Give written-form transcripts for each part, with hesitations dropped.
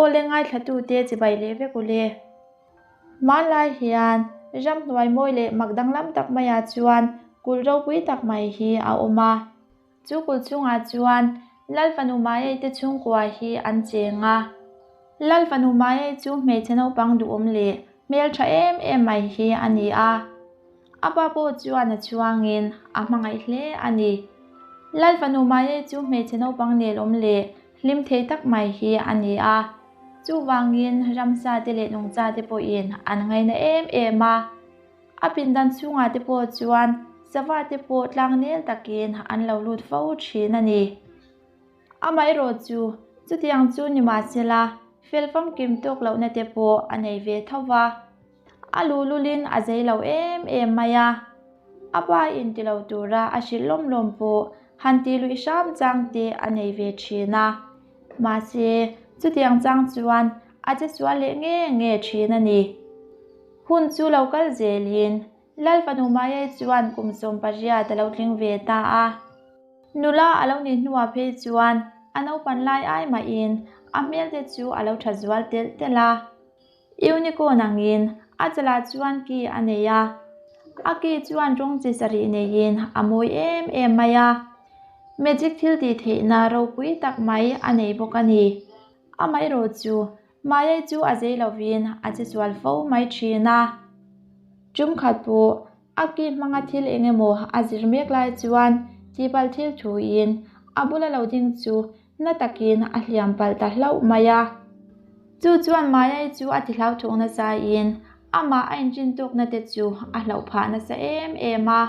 Awle ngaithlatute chibai leh vek ule. Hmanlai hian ramhnuai mawi leh mak danglam tak maiah chuan kulh ropui tak mai hi a awm a. Chu kulh chungah chuan Lal fanu Maiei te chhungkua hi an cheng a. Lal fanu Maiei chu hmeichhe naupang duhawm leh hmeltha em em mai hi a ni a. A pa pawh chuan a chhuangin a hmangaih hle a ni. Lal fanu Maiei chu hmeichhe naupang nelawm leh hlim thei tak mai hi a ni a. Chuvangin ramsa te leh nungcha te pawhin an ngaina em em a. A pindan chhungah te pawh chuan sava te pawh tlangnel takin an lo lut fo thin a ni. Amaherawh chu chutiang chu ni mahsela fel famkim tawk lohna te pawh a nei ve tho va. A luhlulin a zei lo em em mai a. A pa in ti lo tura a hrilh lawm lawm pawh han tih luih hram chang te a nei ve thin a. Mahse, chutiang chang chuan a che sual leh nge nge thin a ni. Hun chu lo kal zelin Lal fanu Maiai chuan kum 18 a lo tling ve ta a. Nula a lo nih hnuah phei chuan a naupan lai ai mahin a hmel te chu a lo tha zual telh telh a. Unicorn angin a chalah chuan ki a nei a, a ki chuan rawng chi sarih neiin a mawi em em mai a. Magic thil tih theihna ropui tak mai a nei bawk a ni. Amaherawh chu Maiai chu a zei lovin a che sual fo mai thin a. Tum khat pawh a ki hmanga thil eng emaw a zir mek lai chuan tihpalh thil thuin a bula lo ding chu na takin a hliam palh ta hlauh mai a. Chu chuan Maiai chu a ti hlauthawng nasa in amah a inrin tawkna te chu a hlauh phah nasa em em a.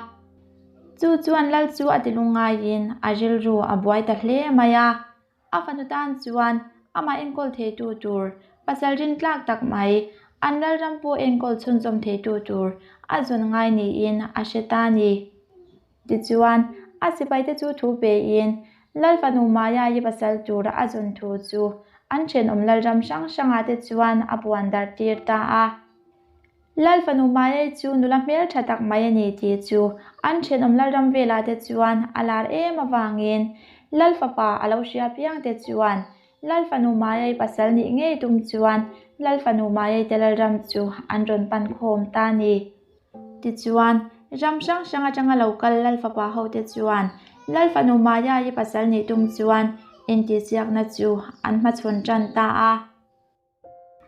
Chu chuan lal chu a ti lungngaiin a rilru a buai ta hle mai a. A fanu tan chuan amah enkawl theitu tur pasal rin tlak tak mai, an lalram pawh enkawl chhunzawm theitu tur a zawn ngai niin a hre ta a ni. Tichuan, a sipaite chu thu pein Lal fanu Maya-i pasal tur a zawn thu chu an thenawm lalram hrang hrangah te chuan a puan darh tir ta a. Lal fanu Maya-i chu nula hmeltha tak mai a ni tih chu an thenawm lalram velah te chuan a lar em avangin Lal fapa a lo hria piang te chuan Lal fanu Maya-i pasal nih ngei tum chuan Lal fanu Maya-i te lalram chu an rawn pan khawm ta a ni. Tichuan, ram hrang hrang atanga lo kal Lal fapa hote chuan Lal fanu Maya-i pasal nih tum chuan intihsiakna chu an hmachhawn tan ta a.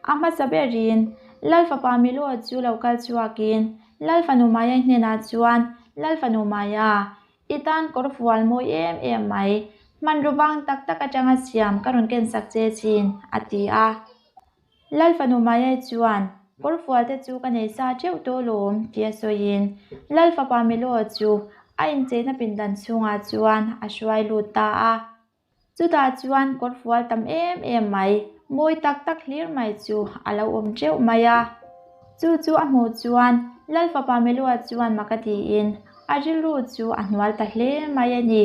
A hmasa berin Lal fapa Miloa chu lo kal chhuakin Lal fanu Maya-i hnenah chuan, Lal fanu Maya, i tan kawr fual mawi em em mai, hmanraw vang tak tak atanga siam ka rawn kensak che chin, a ti a. Lal fanu Maiai chuan, Kawr fual te chu ka nei sa teuh tawh lawm, tia sawiin Lal fapa Miloa chu a incheina pindan chhungah chuan a hruai lut ta a. Chutah chuan kawr fual tam em em mai, mawi tak tak hlir mai chu a lo awm teuh mai a. Chu chu a hmuh chuan Lal fapa Miloa chuan mak a tiin a rilru chu a hnual ta hle mai a ni.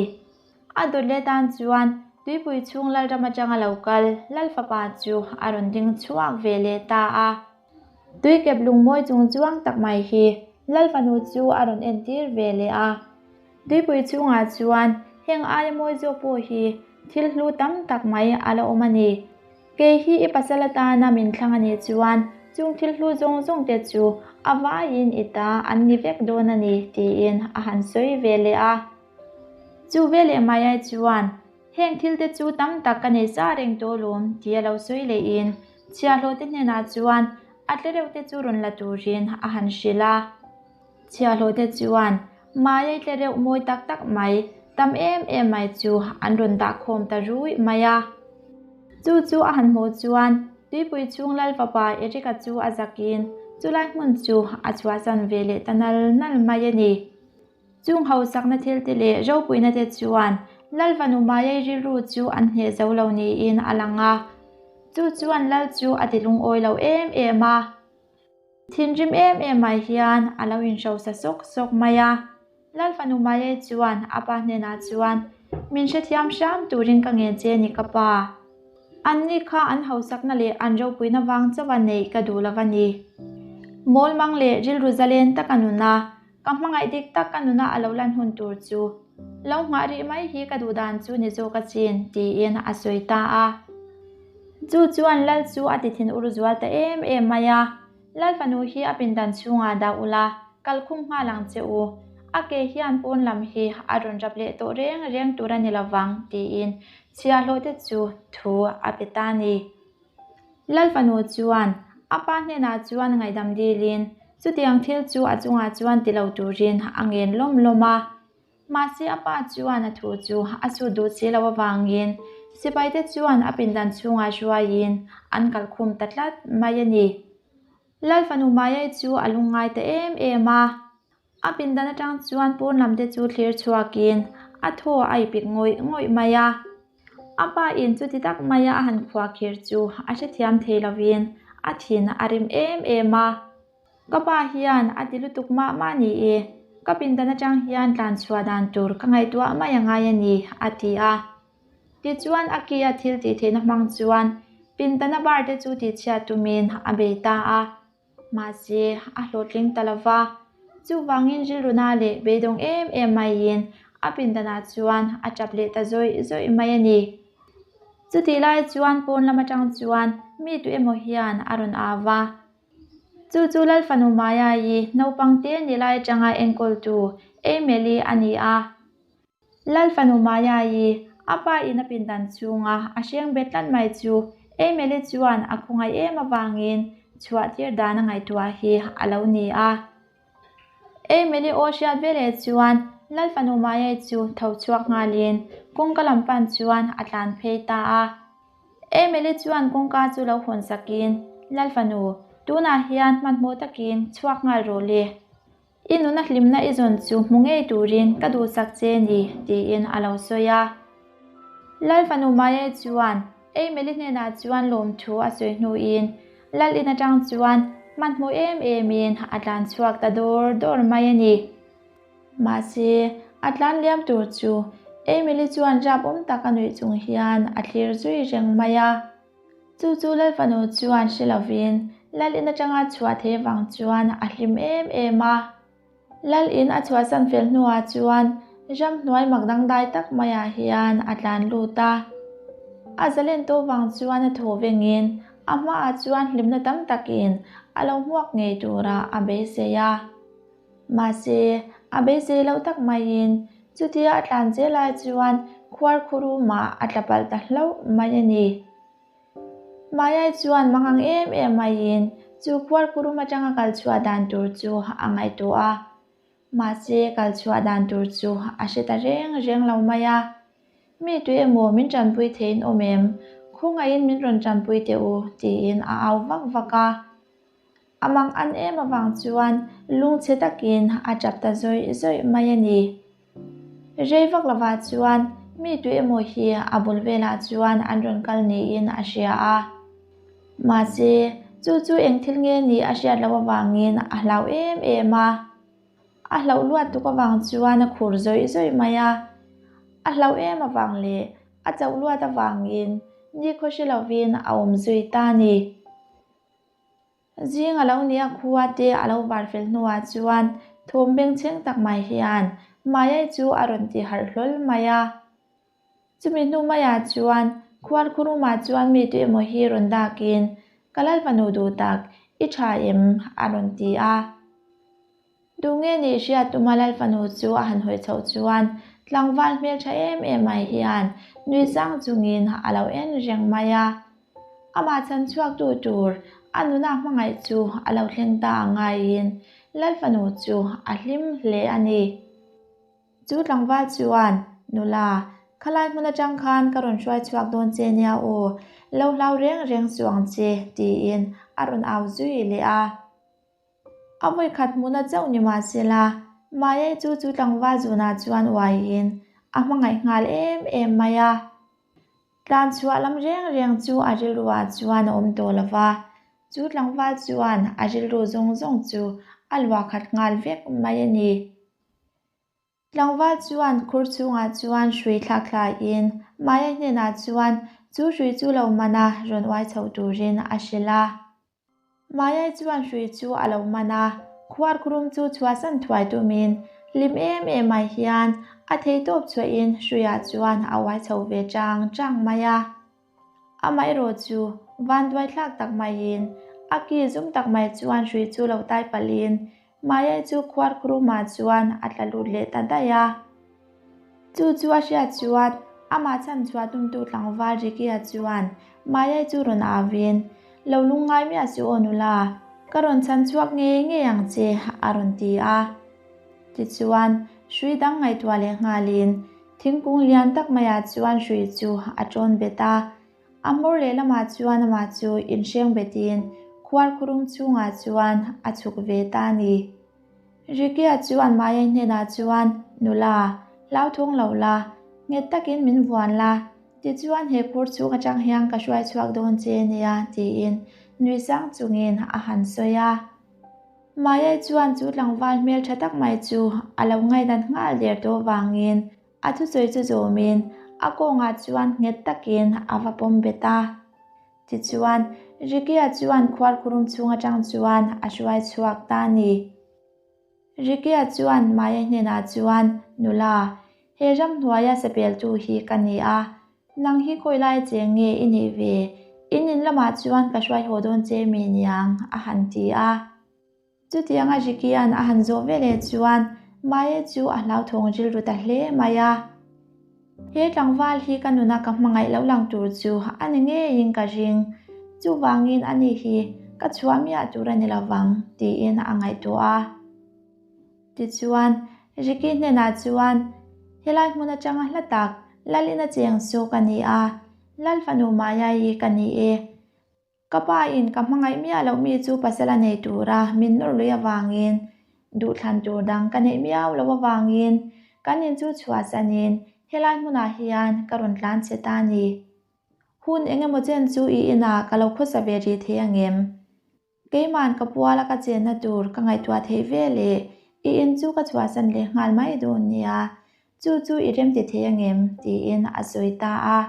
A dawt leh tan chuan tuipui chhung Lalram atanga lo kal Lal fapa chu a rawn ding chhuak ve leh ta a. Tuikep lungmawi chung chuang tak mai hi Lal fanu chu a rawn entir ve leh a. Tuipui chhungah chuan heng aia mawi zawk pawh hi thil hlu tam tak mai a la awm a ni. Kei hi i pasal atana min thlang a nih chuan chung thil hlu zawng zawng te chu a vaiin i ta an ni vek dawn a ni tiin a han sawi ve leh a. Chu veleh Maiai chuan, Heng thil te chu tam tak ka nei sa reng tawh lawm, tia lo sawi lehin chhiahhlawh te hnenah chuan a tlereuh te chu rawn la turin a han hrilh a. Chhiahhlawh te chuan Maiai tlereuh mawi tak tak mai, tam em em mai chu an rawn dah khawm ta ruih mai a. Chu chu a han hmuh chuan tuipui chhung Lal fapa Erika chu a zakin chulai hmun chu a chhuahsan ve leh ta nal nal mai a ni. Chung hausakna thilte leh ropuina te chuan Lal fanu Maiai rilru chu an hneh zo lo niin a lang a. Chu chuan Lal chu a ti lungawi lo em em a. Thinrim em em mai hian a lo inhrosa sawk sawk mai a. Lal fanu Maiai chuan a pa hnenah chuan, Min hrethiam hram turin ka ngen che ni ka pa. Anni kha an hausakna leh an ropuina vang chauha neih ka duh lo a ni. Mawlmang leh rilru zalen taka nuna Ka hmangaih dik tak ka nuna a lo lan hun tur chu lo nghah rih mai hi ka duh dan chu ni zawk a chin, tiin a sawi ta a. Chu chuan Lal chu a ti thin ur zual ta em em mai a, Lal fanu hi a pindan chhungah dah ula, kal khum nghal ang che u. A ke hian pawn lam hi a rawn rap leh tawh reng reng tur a ni lovang, tiin chhiahhlawh te chu thu a pe ta a ni. Lal fanu chuan a pa hnenah chuan ngaihdam dilin chutiang thil chu a chungah chuan ti lo turin a ngen lawm lawm a. Mahse a pa chuan a thu chu a sut duh si loh avangin sipaite chuan a pindan chhungah hruaiin an kalkhum ta tlat mai a ni. Lal fanu Mayai chu a lungngai ta em em a. A pindan atang chuan pawn lam te chu thlir chhuakin a thaw a ipik ngawih ngawih mai a. A pa in chuti tak maia a han khuakhir chu a hrethiam thei lovin a thin a rim em em a. Ka pa hian a ti lutuk mah mah ni e, ka pindan atang hian tlan chhuah dan tur ka ngaihtuah mai a ngai a ni, a ti a. Tichuan a ki a thil tih theihna hmang chuan pindana bar te chu tihchhiat tumin a bei ta a. Mahse, a hlawhtling ta lo va. Chuvangin rilruna leh beidawng em em maiin a pindanah chuan a tap leh ta zawih zawih mai a ni. Chutih lai chuan pawn lam atang chuan mi tu emaw hian a rawn au va. Chu chu Lal fanu Maya-i naupang te ni lai atanga enkawltu Eimeli a ni a. Lal fanu Maya-i a pa in a pindan chhunga a hreng bet tlat mai chu Eimeli chuan a khawngaih em avangin chhuah tir dan a ngaihtuah hi a lo ni a. Eimeli aw hriat veleh chuan Lal fanu Maya-i chu tho chhuak nghalin kawngka lam pan chuan a tlan phei ta a. Emily chuan kawngka chu lo hawn sakin, Lal fanu, tunah hian hmanhmawh takin chhuak nghal rawh le. I nuna hlimna i zawn chu hmu ngei turin ka duhsak che ni, tiin a lo sawi a. Lal fanu Maya chuan Emily hnenah chuan lawmthu a sawi hnuin Lal in atang chuan hmanhmawh em emin a tlan chhuak ta dawr dawr mai a ni. Mahse, a tlan liam tur chu Emily chuan rap awm tak a nuih chung hian a thlir zui reng mai a. Chu chu Lal fanu chuan hre lovin Lal in atanga chhuah thei vang chuan a hlim em em a. Lal in a chhuahsan fel hnuah chuan ramhnuai mak dangdai tak maiah hian a tlan lut a. A zalen tawh vang chuan a thaw vengin a hmaah chuan hlimna tam takin a lo hmuak ngei turah a beisei a. Mahse, a beisei loh tak maiin chutia a tlan zel ai chuan khuar khurumah a tla palh ta hlauh mai a ni. Mayai chuan mangang em em maiin chu khuar khurum atanga kal chhuah dan tur chu a ngaihtuah a. Mahse, kal chhuah dan tur chu a hre ta reng reng lo mai a. Mi tui emaw min tanpui theiin awm em? Khawngaihin min rawn tanpui teh u, tiin a au vak vak a. A mang an em avang chuan lungchhe takin a tap ta zawih zawih mai a ni. Rei vak lovah chuan mi tui emaw hi a bul velah chuan an rawn kal niin a hria a. Mahse, chu chu eng thil nge nih a hriat loh avangin a hlau em em a. A hlauh luat tuk avang chuan a khur zawih zawih mai a. A hlauh em avang leh a chauh luat avangin nikhaw hre lovin a awm zui ta a ni. Zing a lo nia khua te a lo var fel hnuah chuan thawm bengchheng tak mai hian Mayai chu a rawn ti harh hlawl mai a. Chumi hnu maiah chuan khual khurumah chuan mi tu emaw hi rawn dakin Ka Lalfanu duh tak, i tha em? a rawn ti a. Duh nge nih hriat tuma Lalfanu chu a han hawi chhoh chuan tlangval hmeltha em em mai hian nui sang chungin a lo en reng mai a. Amah chhan chhuaktu tur a nuna hmangaih chu a lo thleng ta ang ngaiin Lalfanu chu a hlim hle a ni. Chu tlangval chuan, Nula, khalai hmun atang khan ka rawn hruai chhuak dawn che nia aw, lo hlau reng reng suh ang che, tiin a rawn au zui leh a. A vawikhat hmuhna chauh ni mah sela, Mayai chu chu tlangval zunah chuan uaiin a hmangaih nghal em em mai a. Tlan chhuah lam reng reng chu a rilruah chuan a awm tawh lo va, chu tlangval chuan a rilru zawng zawng chu a luah khat nghal vek mai a ni. Tlangval chuan khur chhungah chuan hrui thlak thlaiin Maya hnenah chuan chu hrui chu lo man a, rawn uai chho turin a hrilh a. Maya chuan hrui chu a lo man a, khuar khurum chu chhuahsan thuai tumin hlim em em mai hian a theitawp chhuahin hruiah chuan a uai chho ve chang chang mai a. Amaherawhchu, vanduaithlak tak maiin a ki zum tak mai chuan hrui chu lo tai palhin Maya-i chu khuarkhurumah chuan a tla lut leh ta daih a. Chu chu a hriat chuan amah chhanchhuah tumtu tlangval Ricky-a chuan Maya-i chu rawn avin, Lo lungngai miah suh aw nula, ka rawn chhanchhuak ngei ngei ang che a rawn ti a. Tichuan, hrui dang ngaihtuah leh nghalin thingkung lian tak maiah chuan hrui chu a ṭawn bet a. A hmawr lehlamah chuan amah chu inhreng betin khuarkhurum chhungah chuan a chhuk ve ta a ni. Ricky-a chuan Maya hnenah chuan, Nula, hlauthawng lo la, nghet takin min vuan la, tichuan he khur chhung atang hian ka hruai chhuak dawn che nia, tiin nui sang chungin a han sawi a. Maya chuan chu tlangval hmel tha tak mai chu a lo ngaihdan nghal der tawh vangin a thusawi chu zawmin a kawngah chuan nghet takin a va pawm bet a. Tichuan, Ricky-a chuan khuarkhurum chhung atang chuan a hruai chhuak ta a ni. Ricky-a chuan Maya hnenah chuan, Nula, he ramhnuaia sapeltu hi ka ni a, nang hi khawi lai cheng nge i nih ve? In in lamah chuan ka hruai haw dawn che mi niang, a han ti a. Chutianga Ricky-a'n a han zawh veleh chuan Maya chu a hlauthawng rilru ta hle mai a. He tlangval hi ka nuna ka hmangaih lo lang tur chu a ni ngeiin ka ring, chuvangin ani hi ka chhuah miah tur a ni lovang tiin a ngaihtuah a. Tichuan, Ricky hnenah chuan, Helai hmun atanga hla tak Lalina cheng chu ka ni a, Lal fanu Maya-i ka ni e. Ka pa in ka hmangaih miah loh mi chu pasal a nei tura min nawr lui avangin, duhthlan tur dang ka neih miau loh avangin kan in chu chhuahsanin helai hmunah hian ka rawn tlan che ta a ni. Hun eng emaw chen chu i inah ka lo khawsa ve rih thei angem? Keiman ka puala ka chenna tur ka ngaihtuah theih ve leh i in chu ka chhuahsan leh nghal mai dawn nia, chu chu i remti thei angem? tiin a sawi ta a.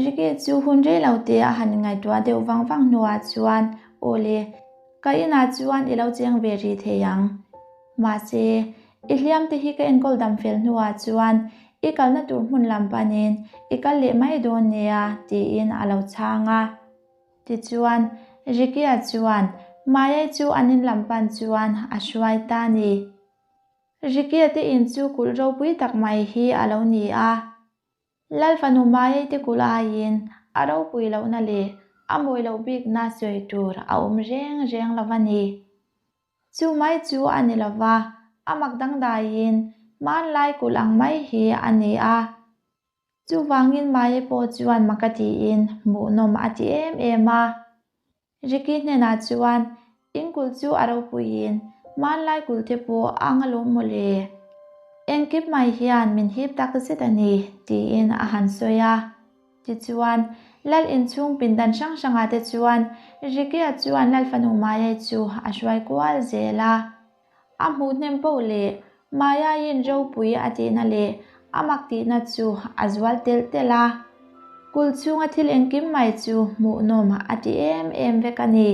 Ricky chu hun rei lo te a han ngaihtuah deuh vang vang hnuah chuan, Aw le, ka inah chuan i lo cheng ve rih thei ang. Mahse, i hliam te hi ka enkawl dam fel hnuah chuan i kalna tur hmun lam panin i kal leh mai dawn nia, tiin a lo chhang a. Tichuan, Ricky-a chuan Maya-i chu an in lam pan chuan a hruai ta a ni. Ricky-a te in chu kulh ropui tak mai hi a lo ni a. Lal fanu Maya-i te kulh aiin a ropui lohna leh a mawi loh bikna sawi tur a awm reng reng lo a ni. Chu mai chu a ni lo va, a mak dangdaiin hmanlai kulh ang mai hi a ni a. Chuvangin Maye pawh chuan mak a tiin hmuhnawm a ti em em a. Ricky hnenah chuan in kulh chu a ropuiin hmanlai kulh te pawh a ang alawm mawle. Engkip mai hian min hip tak zet a ni, tiin a han sawi a. Tichuan, Lal inchhung pindan hrang hrangah te chuan Ricky-a chuan Lal fanu Maye chu a hruai kual zel a. A hmuh hnem poh leh Maya-in ropui a tihna leh a mak tihna chu a zual telh telh a. Kulh chhunga thil engkim mai chu hmuhnawm a ti em em vek a ni.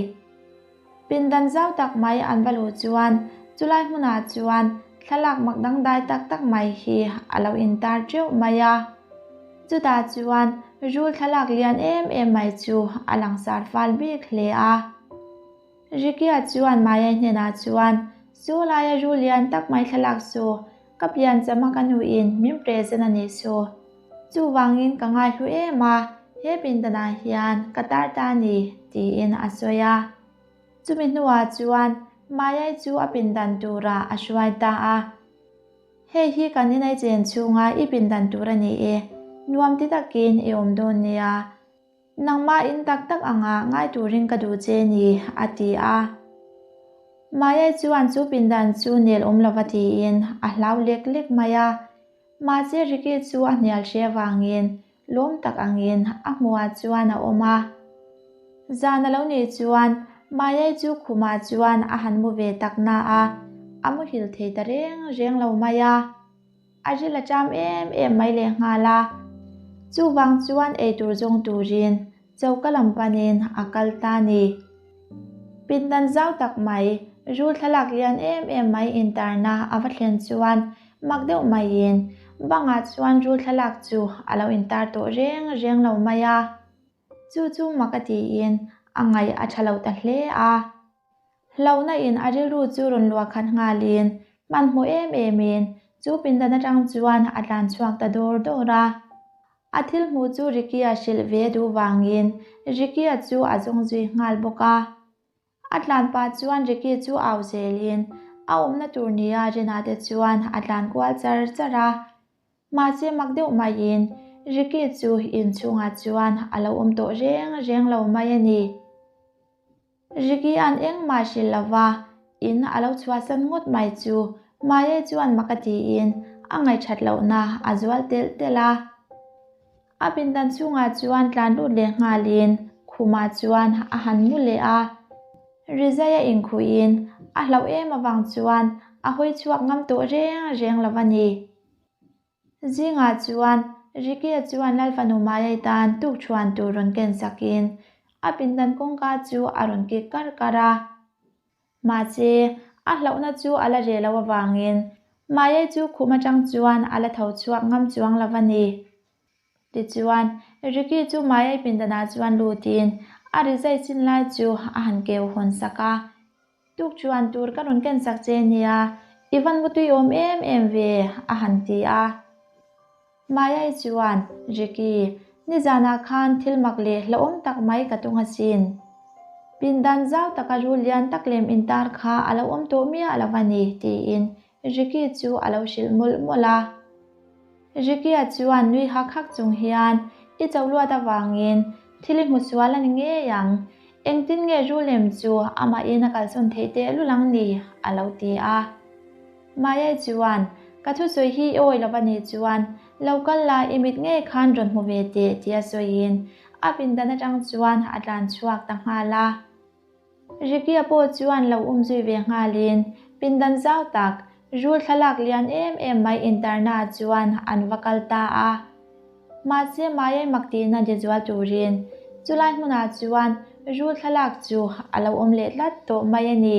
Pindan zau tak mai an va luh chuan chulai hmunah chuan thlalak mak dangdai tak tak mai hi a lo intar teuh mai a. Chutah chuan rul thlalak lian em em mai chu a langsar fal bik hle a. Ricky-a chuan Maya hnenah chuan, Chu laia ru lian tak mai thlalak chu ka piancham a ka nuin min present a nih chu. Chuvangin ka ngaihlu em a, he pindanah hian ka tar ta a ni, tiin a sawi a. Chumi hnuah chuan Maya-i chu a pindan turah a hruai ta a. Hei hi kan inai chen chhunga i pindan tur a ni e, nuam ti takin i awm dawn nia. Nangmah in tak tak anga ngai turin ka duh che ni, a ti a. Maya chuan chu pindan chu nel awm lova tiin a hlau lek lek mai a. Mahse Ricky chu a hnial hre avangin lawm tak angin a hmuhah chuan a awm a. Zan a lo nih chuan Maya chu khumah chuan a han mu ve tak na a, a muhil thei ta reng reng lo mai a. A ril a ṭam em em mai leh nghal a, chuvang chuan eitur zawng turin choka lam panin a kal ta a ni. Pindan zau tak mai, rul thlalak lian em em mai intarna a va thlen chuan mak deuh maiin bangah chuan rul thlalak chu a lo intar tawh reng reng lo mai a. Chu chu mak a tiin a ngaih a tha lo ta hle a. Hlauhna in a rilru chu rawn luah khat nghalin hmanhmawh em emin chu pindan atang chuan a tlan chhuak ta dawr dawr a. A thil hmuh chu Ricky-a hrilh ve duh vangin Ricky-a chu a zawng zui nghal bawk a. A tlan pah chuan Ricky chu au zelin a awmna tur nia Rina te chuan a tlan kual char char a. Mahse mak deuh maiin Ricky chu inchhungah chuan a lo awm tawh reng reng lo mai a ni. Ricky an engmah hrilh lova in a lo chhuahsan ngawt mai chu Maya chuan mak a tiin a ngaihṭhat lohna a zual telh telh a. A pindan chhungah chuan tlan lut leh nghalin khumah chuan a han mu leh a. Rizai a inkhuhin a hlauh em avang chuan a hawi chhuak ngam tawh reng reng lo a ni. Zingah chuan Ricky-a chuan Lalfanu Maya-i tan tukṭhuan tur rawn ken sakin a pindan kawngka chu a rawn kik karh karh a. Mahse, a hlauhna chu a la reh loh avangin Maya-i chu khum aṭang chuan a la tho chhuak ngam chuang lo a ni. Tichuan, Ricky chu Maya-i pindanah chuan lutin a rizai chin lai chu a han keu hawn sak a. Tukṭhuan tur ka rawn ken sak che nia, i van mutui awm em em ve, a han ti a. Maya-i chuan, Ricky, nizanah khan thil mak leh hlauhawm tak mai ka tung asin. Pindan zau taka rul lian tak lem intar kha a lo awm tawh miah lo a ni, tiin Ricky chu a lo hrilh mawlh mawlh a. Ricky-a chuan nui hak hak chung hian, I cho luat avangin thil i hmu sual a ni ngei ang. Engtin nge rul lem chu amahin a kalsawn theih tehlul ang ni? a lo ti a. Maya-i chuan, Ka thusawi hi i awi lo a nih chuan lo kal la i mit ngei khan rawn hmu ve teh tia sawiin a pindan atang chuan a tlan chhuak ta nghal a. Ricky-a pawh chuan lo um zui ve nghalin pindan zau tak, rul thlalak lian em em mai intarna chuan an va kal ta a. Mahse Maya-i mak tihna de zual turin chulai hmunah chuan rul thlalak chu a lo awm leh tlat tawh mai a ni.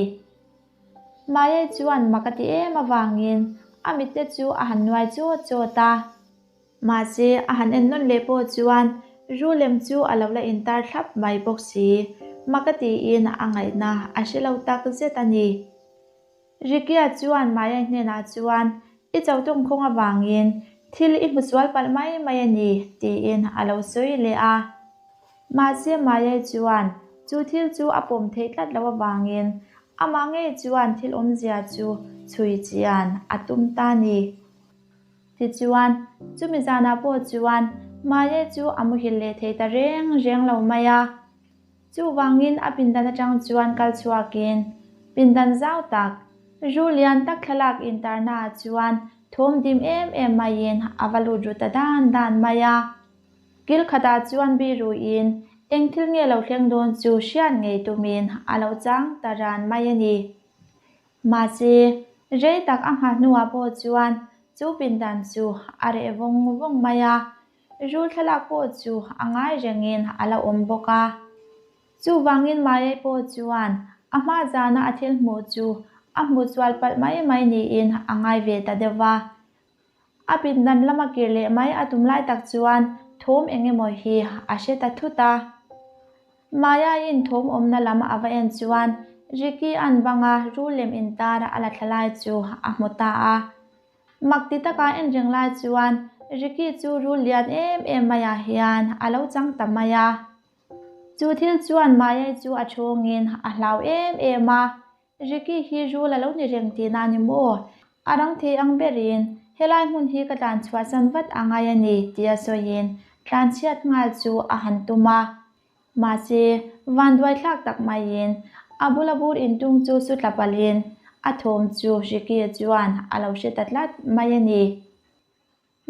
Maya-i chuan mak a ti em avangin a mitte chu a han nuai chawt chawt a. Mahse, a han en nawn leh pawh chuan Rulem chu a lo la intar thlap mai bawk si. Mak a tiin a ngaihna a hre lo tak zet a ni. Ricky-a chuan Maya-i hnenah chuan, I cho tawngkhawng avangin thil i hmu sual palh mai mai a ni, tiin a lo sawi leh a. Mahse, Maya-i chuan chu thil chu a pawm theih tlat loh avangin amah ngei chuan thil awmzia chu chhui chian a tum ta a ni. Tichuan, chumi zanah pawh chuan Maya chu a muhil leh thei ta reng reng lo mai a. Chuvangin a pindan atang chuan kal chhuakin pindan zau tak, ru lian tak thlalak intarnaah chuan thawm dim em em maiin a va lut ru ta dan dan mai a. Kil khatah chuan biruin eng thil nge lo thleng dawn chu hriat ngei tumin a lo chang ta ran mai a ni. Mahse, rei tak a nghah hnuah pawh chuan chu pindan chu a reh vawng vawng mai a, rul thlalak pawh chu a ngai rengin a la awm bawk a. Chuvangin Mayai pawh chuan a hma zana a thil hmuh chu a hmu chual palh mai mai niin a ngai ve ta deuh va. A pindan lama kir leh mai a tum lai tak chuan thawm eng emaw hi a hre ta thut a. Maya-in thawm awmna lam a va en chuan Ricky-a'n banga rul lem intar a la thla lai chu a hmu ta a. Mak ti taka en reng lai chuan Ricky chu rul lian em em maiah hian a lo chang ta mai a. Chu thil chuan Maya-i chu a thawngin a hlau em em a. Ricky hi rul a lo ni reng tihna a ni maw? A rang thei ang berin helai hmun hi ka tlan chhuahsan vat a ngai a ni tia sawiin tlan chhiat nghal chu a han tum a. Mahse, vanduai thlak tak maiin a bula bur intung chu su tla palhin a thawm chu Ricky chuan a lo hre ta tlat mai a ni.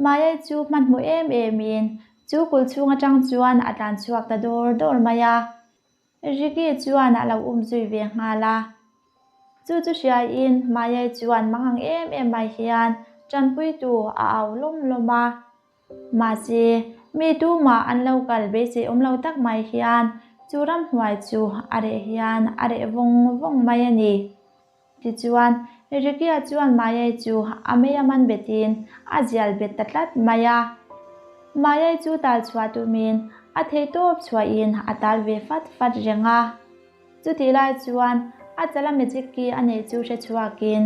Maya chu hmanhmawh em emin chu kulh chhung atang chuan a tlan chhuak ta dawr dawr mai a. Ricky chuan a lo um zui ve nghal a. Chu chu hriaiin Maya chuan mangang em em mai hian tanpuitu a au lawm lawm a. Mahse, mi tumah an lo kal beisei awm lo tak mai hian chu ramhnuai chu a reh hian a reh vawng vawng mai a ni. Tichuan, Ricky-a chuan Maya-i chu a mei a man betin a zial bet ta tlat mai a. Mayai chu tal chhuah tumin a theihtawp chhuahin a tal ve fat fat reng a. Chutih lai chuan a chala magic key a neih chu hre chhuakin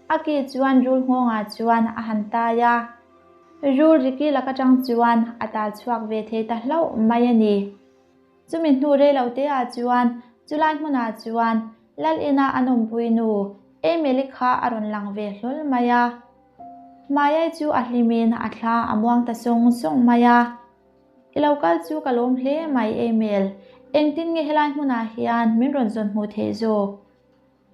a key chuan rul nghawngah chuan a han tai a. Rul Ricky lak atang chuan a tal chhuak ve thei ta hlauh mai a ni. Chumi hnu rei lo te ah chuan chulai hmunah chuan Lal ina an awmpui nu Emily kha a rawn lang ve hlawl mai a. Mayai chu a hlimin a thla a muang ta sawng sawng mai a. I lo kal chu ka lawm hle mai Emil, engtin nge helai hmunah hian min rawn zawn hmuh theih zawk?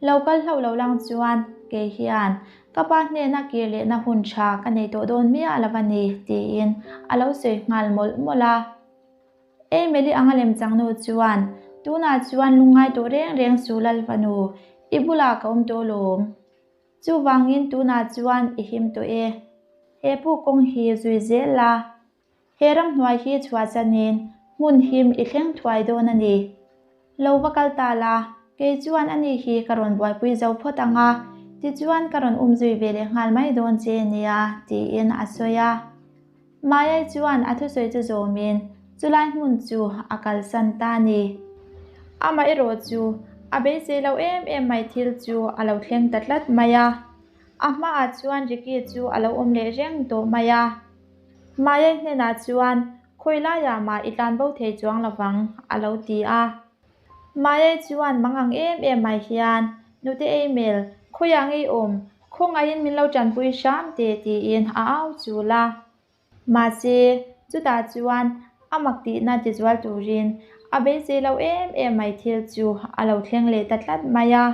Lo kal hlauh lo lang chuan kei hian ka pa hnena kir lehna hun tha ka nei tawh dawn miah lo a ni tiin a lo sawi nghal mawlh mawlh a. Emily anga lemchang nu chuan tunah chuan lungngai tawh reng reng su Lalfanu, i bulah ka awm tawh lawm. Chuvangin tunah chuan i him tawh e. He puk kawng hi zui zel la. He ramhnuai hi chhuahchanin hmun him i thleng thuai dawn a ni. Lo va kal ta la, kei chuan ani hi ka rawn buaipui zo phawt ang a, tichuan ka rawn umzui ve leh nghal mai dawn che nia, tiin a sawi a. Mayai chuan a thusawi chu zawmin chulai hmun chu a kalsan ta a ni. Amaherawh chu a beisei lo em em mai thil chu a lo thleng ta tlat mai a. A hmaah chuan Ricky chu a lo awm leh reng tawh mai a. Mayai hnenah chuan, Khawi laiah mah i tlan bo thei chuang lovang, a lo ti a. Mayai chuan mang ang em em mai hian, Nute Eimel, khawiah ngei awm, khawngaihin min lo tanpui hram teh tiin a au chul a. Mahse, chutah chuan a mak tihna tizual turin a beisei lo em em mai thil chu a lo thleng leh ta tlat mai a.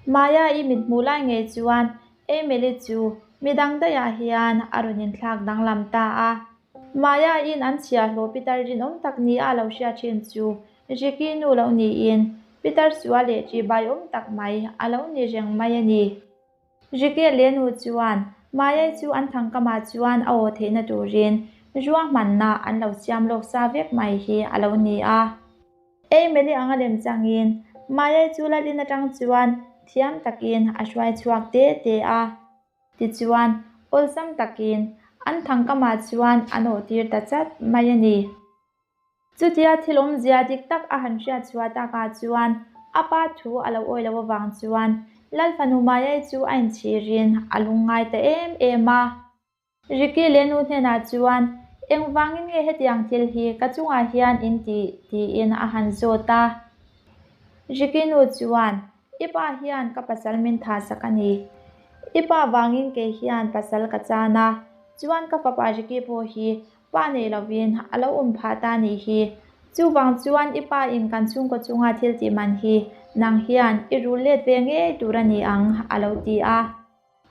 Maya i mithmuh lai ngei chuan Emily chu midang daihah hian a rawn inthlak danglam ta a. Maya in an chhiahhlawh Pitar rinawm tak nia a lo hriat thin chu Ricky nu lo niin Pitar sual leh ṭihbai awm tak mai a lo ni reng mai a ni. Ricky leh nu chuan Maya chu an thangkamah chuan a aw theihna turin ruahmanna an lo siam lawk sa vek mai hi a lo ni a. Emily anga lem changin Maya chu Lalin atang chuan thiam takin a hruai chhuak te te a. Tichuan, awlsam takin an thangkamah chuan an awhtir ta chat mai a ni. Chutia thil awmzia dik tak a han hriat chhuah takah chuan a pa thu a lo awi loh avang chuan Lal fanu Mayai chu a inchhirin a lungngai ta em em a. Ricky leh nu hnenah chuan, Engvangin nge hetiang thil hi ka chungah hian in tih? tiin a han zawt a. Ricky nu chuan, I pa hian ka pasal min thah sak a ni. I pa vangin kei hian pasal ka chan a, chuan ka fapa Ricky pawh hi Pa nei lovin a lo awm phah ta nih hi. Chuvang chuan i pa in kan chhungkaw chunga thil tih man hi nang hian i rul let ve ngei tur a ni ang, a lo ti a.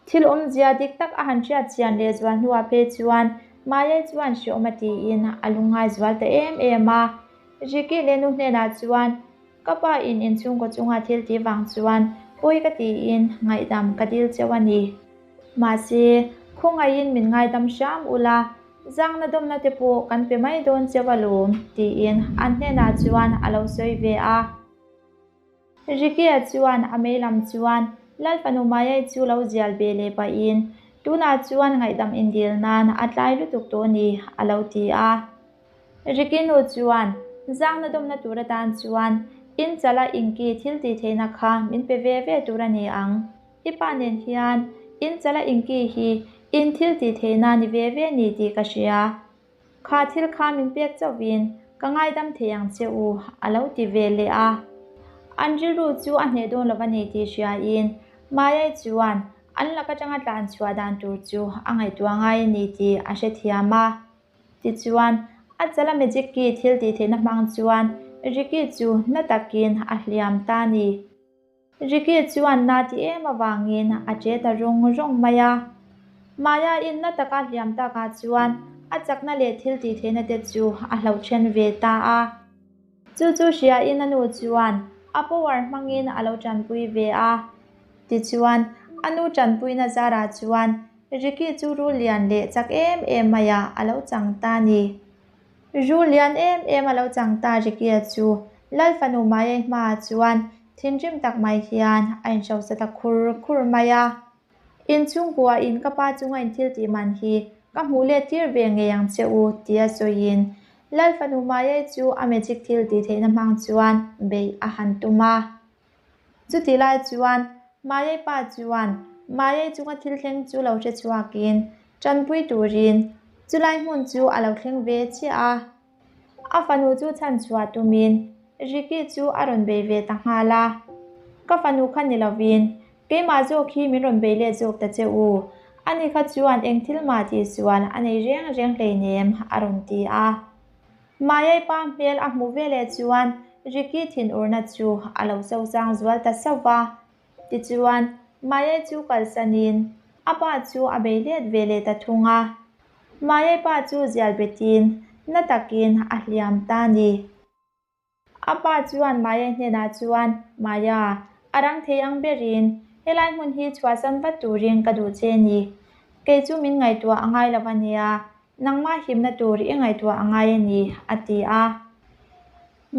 Thil awmzia dik tak a han hriat chian leh zual hnuah phei chuan Mayai chuan hreawm a tiin a lungngai zual ta em em a. Ricky leh nu hnenah chuan ka pa in inchhungkaw chunga thil tih vang chuan pawi ka tiin ngaihdam ka dil cheu a ni. Mahse, khawngaihin min ngaidam hram ula, zangna dawmna te pawh kan pe mai dawn cheu alawm, tiin an hnenah chuan a lo sawi ve a. Ricky-a chuan a mei lam chuan Lal fanu Mayai chu lo zial ve leh pahin, Tunah chuan ngaihdam indil nan a tlai lutuk tawh a ni, a lo ti a. Ricky nu chuan, Zangna dawmna tur atan chuan in chala inki thil tih theihna kha min pe ve ve tur a ni ang. I pa nen hian in chala inki hi in thil tih theihna ni ve ve ni tih ka hria. Kha thil kha min pek chauhvin ka ngaidam thei ang che u, a lo ti ve leh a. An rilru chu a hneh dawn lo a ni tih hriain Mayai chuan an lak atanga tlan chhuah dan tur chu a ngaihtuah ngai a ni tih a hrethiam a. Tichuan, a chala magic key thil tih theihna hmang chuan Ricky chu na takin a hliam ta a ni. Ricky chuan na ti em avangin a che ta rawng rawng mai a. Maya-in na taka hliam takah chuan a chakna leh thil tih theihna te chu a hloh then ve ta a. Chu chu hriain a nu chuan a power hmangin a lo tanpui ve a. Tichuan, a nu tanpuina zarah chuan Ricky chu rul lian leh chak em em maiah a lo chang ta a ni. Rul lian em em a lo chang ta Ricky-a chu Lal fanu Mayai hmaah chuan thinrim tak mai hian a inhrosa ta khur khur mai a. Inchhungkua in ka pa chunga in thil tih man hi Ka hmuh let tir ve ngei ang che u, tia sawiin Lal fanu Mayai chu a magic thil tih theihna hmang chuan beih a han tum a. Chutih lai chuan Mayai pa chuan Mayai chunga thil thleng chu lo hre chhuakin tanpui turin chulai hmun chu a lo thleng ve chiah a. A fanu chu chhanchhuah tumin Ricky chu a rawn bei ve ta nghal a. Ka fanu kha ni lovin keimah zawk hi min rawn bei let zawk ta che u. Ani kha chuan eng thil mah tihsual a nei reng reng hleinem a rawn ti a. Mayai pa hmel a hmuh veleh chuan Ricky thinurna chu a lo sosang zual ta sauh va. Tichuan, Mayai chu kalsanin a pa chu a bei let ve leh ta thung a. Mayai pa chu zial betin na takin a hliam ta a ni. A pa chuan Mayai hnenah chuan, Maya, a rang thei ang berin helai hmun hi chhuahsan vat turin ka duh che ni. Kei chu min ngaihtuah a ngai lo a nia, nangmah himna tur i ngaihtuah a ngai a ni, a ti a.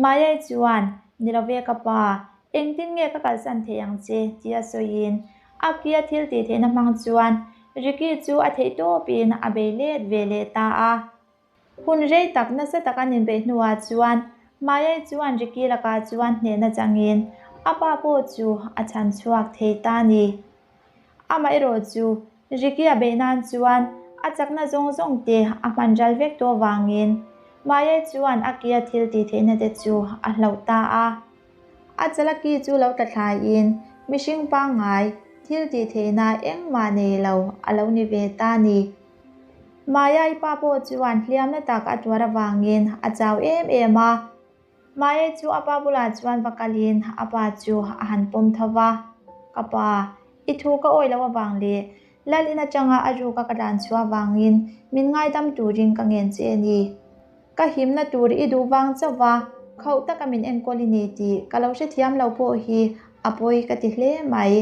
Mayai chuan, Ni lo ve ka pa, engtin nge ka kalsan thei ang che? tia sawiin a kia thil tih theihna hmang chuan Ricky chu a theih tawpin a bei let ve leh ta a. Hun rei tak nasa tak an inbeih hnuah chuan Mayai chuan Ricky lakah chuan hnehna changin a pa pawh chu a chhan chhuak thei ta a ni. Amaherawh chu Ricky-a beih nan chuan a chakna zawng zawng te a hman ral vek tawh avangin Maya chuan a kia thil tih theihna te chu a hlauh ta a. A chala ki chu lo tla thlaiin mihring pangngai thil tih theihna engmah nei lo a lo ni ve ta a ni. Maya-i pa pawh chuan hliamna tak a tuar avangin a chau em em a. Maya chu a pa bulah chuan va kalin a pa chu a han pawm tho va, Ka pa, i thu ka awih loh avang leh Lal in atanga a ruka ka tlan chhuah avangin min ngaidam turin ka ngen che a ni. Ka himna tur i duh vang chauh va, khauh taka min enkawl i ni tih ka lo hrethiam lo pawh hi a pawi ka ti hle mai.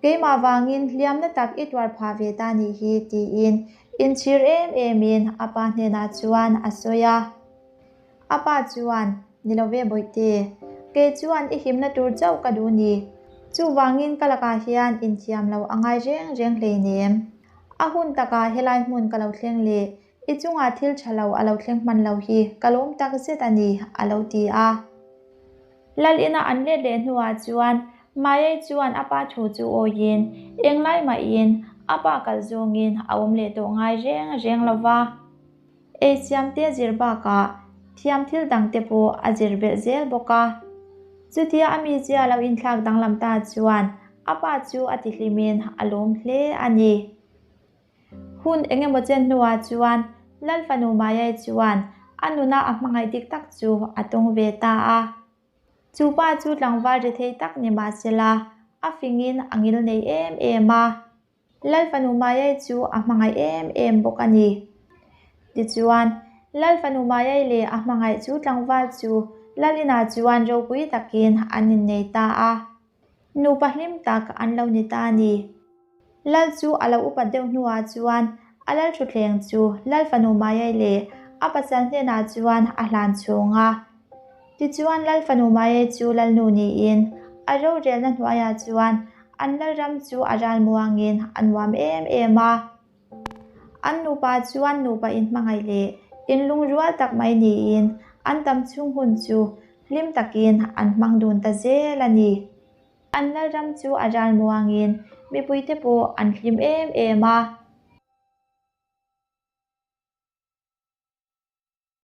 Keimah vangin hliamna tak i tuar phah ve ta nih hi tiin inchhir em emin a pa hnenah chuan a sawi a. A pa chuan, Ni lo ve Bawihte, kei chuan i himna tur chauh ka duh ni. Chuvangin ka lakah hian inthiam lo a ngai reng reng hleinem. A hun takah helai hmun ka lo thleng leh i chungah thil tha lo a lo thleng hman lo hi ka lawm tak zet a ni, a lo ti a. Lal ina an let leh hnuah chuan Mayai chuan a pa thu chu awiin englai mahin a pa kal zawngin a awm leh tawh ngai reng reng lo va. Ei siamte zir bakah thiam thil dangte pawh a zir belh zel bawk a. Chutia a mizia lo inthlak danglam ta chuan a pa chu a tihlimin a lawm hle a ni. Hun eng emaw chen hnuah chuan Lal fanu Mayai chuan a nuna a hmangaih dik tak chu a tawng ve ta a. Chu pa chu tlangval ri thei tak ni mah sela a fingin a ngil nei em em a. Lal fanu Mayai chu a hmangaih em em bawk a ni. Tichuan, Lal fanu Mayai leh a hmangaih chu tlangval chu Lal inah chuan ropui takin an innei ta a. Nupa hlim tak an lo ni ta a ni. Lal chu a lo upat deuh hnuah chuan a lal thutthleng chu Lal fanu Mayai leh a pasal hnenah chuan a hlan chhung a. Tichuan Lal fanu Mayai chu Lalnu niin a rorelna hnuaiah chuan an lalram chu a ral muangin a nuam em em a. An nupa chuan nupa inhmangaih leh inlungrual tak mai niin an dam chhung hun chu hlim takin an hmang dun ta zel a ni. An lalram chu a ral muangin mipuite pawh an hlim em em a.